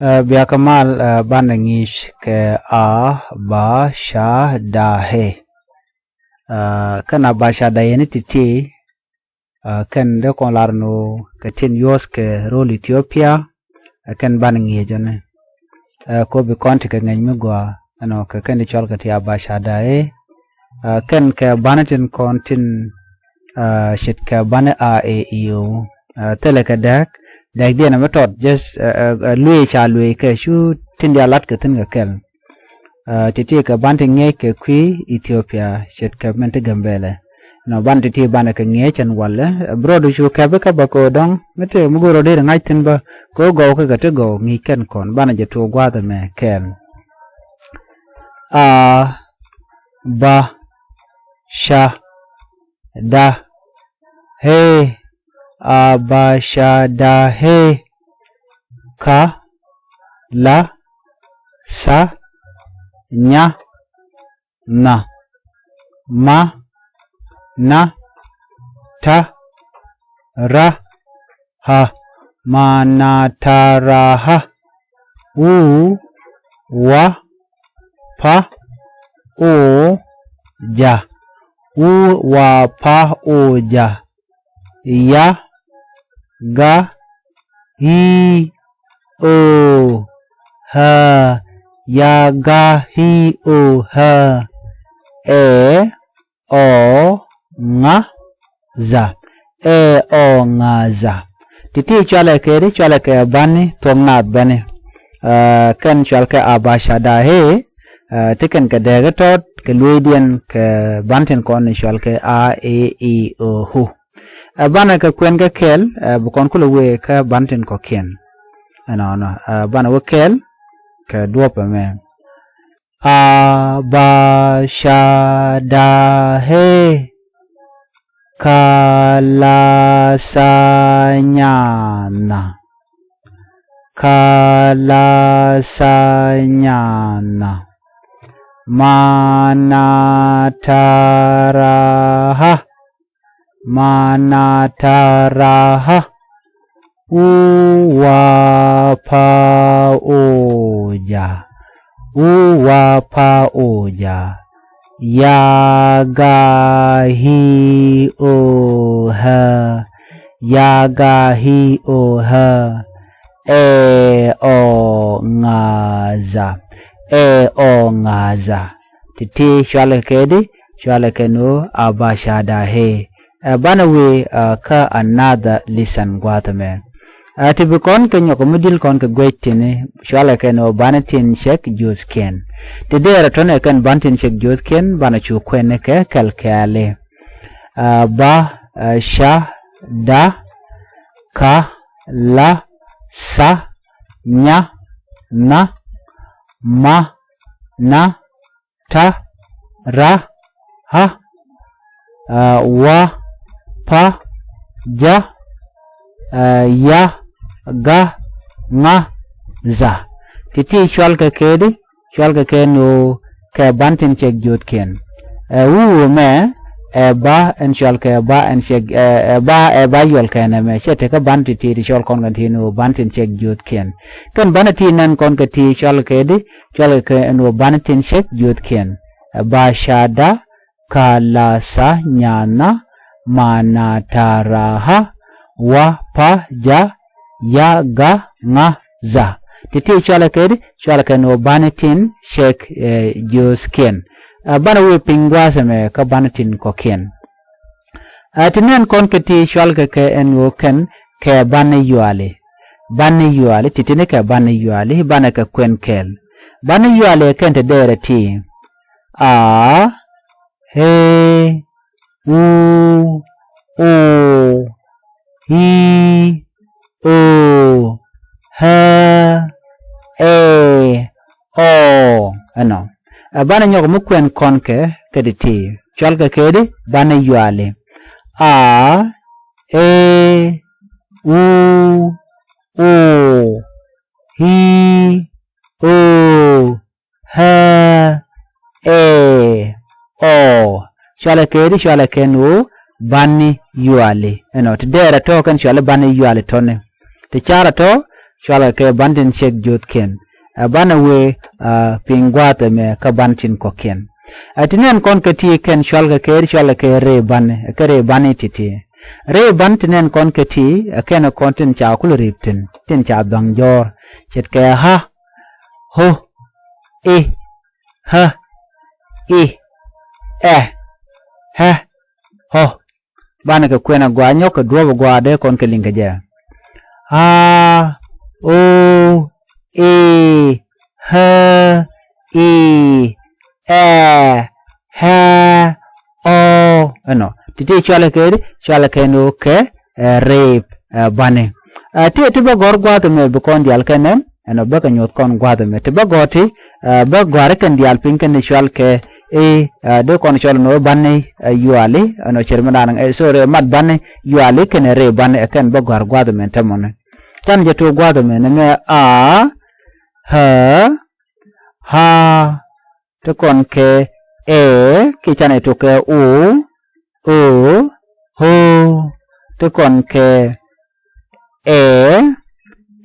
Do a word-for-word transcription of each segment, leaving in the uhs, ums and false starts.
Ɛ, bia kɛ mal, ɛ, banɛ ŋi̱i̱c kɛ a, ba, ca, da, he. Ɛ, kɛn a, ba, ca, da, he ni ti̱ti̱, ɛ, kɛn dee kɔn lar ni ɣöö kɛ tin yuɔ̱th kɛ ro̱l Ethiopia, ɛ, kɛn banɛ ŋi̱i̱c jɔni. Ɛ, kɔ bi kɔn ti kɛ ŋɛny mi gɔaa, ɛnɔ kɛ kɛn ti cɔl kɛ ti a, ba, ca, da, he. Ɛ, kɛn kɛ banɛ tin kɔn tin, ɛ, ce̱tkɛ banɛ a, e, i, o. Ɛ, thilɛ kɛ dääk, dääk diɛn ɛmɛ tɔt, just, ɛ, ɛ, ɛ, luee ca luee kɛ cu tin diaal lat kɛ thi̱n kɛ kɛl. Ɛ, ti̱ti̱ kɛ ban ti ŋi̱eec kɛ kui̱ Ethiopia ce̱tkɛ min ti Gambɛlɛ. Nɔ ban ti̱ti̱ banɛ kɛ ŋi̱eec ɛn walɛ. Ɛ, bi rɔɔdu cu kɛpi kä bä kɛ ɣöö dɔ̱ŋ mi tëë mi go̱o̱r rɔɔdɛ ri ŋa̱c thi̱n bä kɛ ɣöö gɔw kɛ kɛ ti gɔw ŋi̱i̱c kɛn kɔn banɛ jɛ tuɔɔk gua̱a̱th ɛmɛ kɛɛl. A, ba, ca, da, he. A, ba, ca, da, he. Ka, la, sa, nya, na, ma, na, ta, ra, ha. Ma, na, ta, ra, ha. U, wa, pa, o, ja. U, wa, pa, o, ja. Ya, ga, hi, o, ha. Ya, ga, hi, o, ha. Ɛ, ɔ, ŋa, za. Ɛ, ɔ, ŋa, za. Ti̱ti̱ cɔalɛ kɛ di, cɔalɛ kɛ bani thuɔ̱k naath bani. Ɛ, kɛn cɔal kɛ a, ba, ca, da, he. Ɛ, ti kɛn kɛ dääk tɔt kɛ lueecdiɛn kɛ ban tin kɔn cɔal kɛ a, e, i, o, u. Ɛ, banɛ kɛ kuɛn kɛ kɛl, ɛ, bi kɔn kulɛ wee kä ban tin kɔ̱kiɛn. Ɛnɔnɔ, ɛ, banɛ wee kɛl kɛ duɔ̱p ɛmɛ. A, ba, ca, da, he. Ka, la, sa, nya, na. Ka, la, sa, nya, na. Ma, na, ta, ra, ha. Ma, na, ta, ra, ha. U, wa, pa, o, ja. U, wa, pa, o, ja. Ya, ga, hi, o, ha. Ya, ga, hi, o, ha. Ɛ, ɔ, ŋa, za. Ɛ, ɔ, ŋa, za. Ti̱ti̱ cɔalɛ kɛ di, cɔalɛ kɛ ni ɣöö a, ba, ca, da, he. Ɛ, banɛ wee, ɛ, kä another lesson gua̱a̱th ɛmɛ. Ɛ, ti bi kɔn kɛ nyɔk mi dil kɔn kɛ guec tini, cɔalɛ kɛ ni ɣöö banɛ tin cɛk jiöthkiɛn. Ti dee rɛ tɔ̱nɛ kɛn banɛ tin cɛk jiöthkiɛn, banɛ cu kuɛn ni kɛ kɛl kɛɛli. Ɛ, ba, ɛ, ca, da, ka, la, sa, nya, na, ma, na, ta, ra, ha, ɛ, wa, pa, ja, ɛ, ya, ga, ŋa, za. Ti̱ti̱ cɔalkɛ kɛ di, cɔalkɛ kɛ ni ɣöö kɛ banɛ tin cɛk jiöthkiɛn. Ɛ, u, u mɛ, ɛ, ba, ɛn cɔalkɛ ba, ɛn cɛk, ɛ, ɛ, ba, ɛ, ba yuɔl kɛ nɛmɛ. Cɛ tekɛ banɛ ti̱ti̱ ti cɔl kɔn kɛ ti ni ɣöö banɛ tin cɛk jiöthkiɛn. Kɛn banɛ ti nɛn kɔn kɛ ti cɔalkɛ di, cɔalkɛ kɛ ni ɣöö banɛ tin cɛk jiöthkiɛn. Ɛ, ba, ca, da, ka, la, sa, nya, na, ma, na, ta, ra, ha, wa, pa, ja, ya, ga, ŋa, za. Ti̱ti̱ cɔalɛ kɛ di, cɔalɛ kɛ ni ɣöö banɛ tin cɛk, ɛ, jiöthkiɛn. Ɛ, banɛ wee piny gua̱a̱th ɛmɛ kä banɛ tin kɔ̱kiɛn. Ɛ, ti nɛn kɔn kɛ ti cɔalkɛ kɛ ɛn ɣöö kɛn kɛ banɛ yuali. Banɛ yuali, ti̱ti̱ni kɛ banɛ yuali, banɛ kɛ kuɛn kɛɛl. Banɛ yuali kɛn te dɛɛrɛ ti. A, he, u, o, hi, o, hɛ, ɛ, ɔ. Ɛnɔ. Ɛ, banɛ nyɔk mi kuɛn kɔn kɛ, kɛ ti ti. Cɔalkɛ kɛ di, banɛ yuali. A, e, u, o, hi, o, hɛ, ɛ, ɔ. Cɔalɛ kɛ di, cɔalɛ kɛ ni ɣöö banɛ yuali. Ɛnɔ, ti dɛɛrɛ tɔ̱ kɛn cɔalɛ banɛ yuali tɔ̱ni. Ti carɛ tɔ̱ cualkɛ kɛ ban tin ciek jothkiɛn. Ɛ banɛ wee, ɛ, piny gua̱a̱th ɛmɛ kä ban tin kɔ̱kiɛn. Ɛ ti nɛn kɔn kɛ ti kɛn cualkɛ kɛ, cualkɛ kɛ rɛy bani, kɛ rɛy bani ti̱ti̱. Rɛy ban ti nɛn kɔn kɛ ti, ɛ kɛn kɔn tin ca kulɛ rip thi̱n, tin ca dhua̱ŋ jɔ̱ɔ̱r. Ce̱tkɛ ha, ho, i, hä, i, ɛ, hɛ, hɔ. Banɛ kɛ kuɛn a gɔaa nyɔk kɛ duɔ̱ɔ̱p a gɔaa dee kɔn kɛ liŋ kɛ jɛ. A, o, i, hä, i, ɛ, hɛ, ɔ. Ɛnɔ. Ti̱ti̱ cualɛ kɛ, cualɛ kɛ ni wä kɛ, ɛ, rip, ɛ, bani. Ɛ, ti, ti bä gɔ̱r gua̱a̱th ɛmɛ bi kɔn diaal kɛ nɛn, ɛnɔ bä kɛ nyuɔth kɔn gua̱a̱th ɛmɛ. Ti bä gɔ̱r ti, ɛ, bä gɔ̱a̱r kɛn diaal piny kɛn ni cualkɛ, ɛ, ɛ, dee kɔn cual ni wä bani, ɛ, yuali, ɛnɔ cɛr mi da̱a̱n, ɛ, sorry, mat bani, yuali kɛn rip bani, ɛ, kɛn bä gɔ̱a̱r gua̱a̱th ɛmɛ tɛmɔni. Can jɛ tuɔ gua̱a̱th ɛmɛ, ni mɛ a, hä, ha, ti kɔn kɛ ɛ, ki canɛ tok kɛ o, o, ho, ti kɔn kɛ ɛ,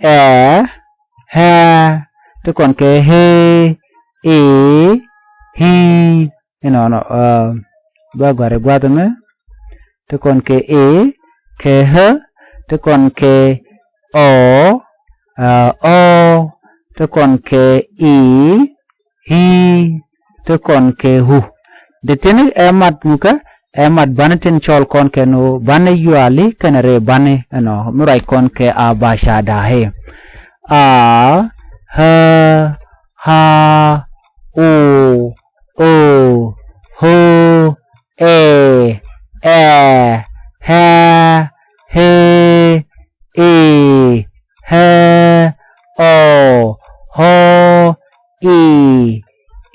ɛ, hɛ, ti kɔn kɛ he, i, hi. Inɔnɔ, ɛ, bä gɔ̱a̱r gua̱a̱th ɛmɛ. Ti kɔn kɛ i, kɛ hä, ti kɔn kɛ ɔ, ɛ, ɔ, ti kɔn kɛ i, hi, ti kɔn kɛ hu. Di tini ɛ mat mukä, ɛ mat bani tin cɔl kɔn kɛ ni wä bani yuali kɛnɛ rip bani ɛnɔ. Mi ruac kɔn kɛ a, ba, ca, da, he. A, hä, ha, o, o, ho, ɛ, ɛ, hɛ, he, i, hɛ, ɔ, hɔ, i,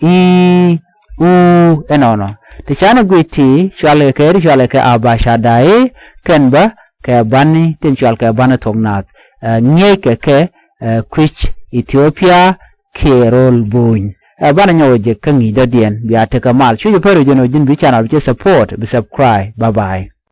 i, u. Ɛnɔnɔ. Ti canɛ guic ti cualkɛ kɛ, ti cualkɛ kɛ a, ba, ca, da, he, kɛn bä kɛ bani tin cualkɛ bani thok naath. Ɛ, ŋi̱eec kɛ kɛ, ɛ, kui̱c Ethiopia kiɛ rol buny. Ɛ, banɛ nyɔk jɛ kä ŋi̱i̱c dɔ̱diɛn, bia tekɛ mal. Cuc pär jɛn ɔ ji̱n bi channel bi cɛ support, bi subscribe. Bye bye.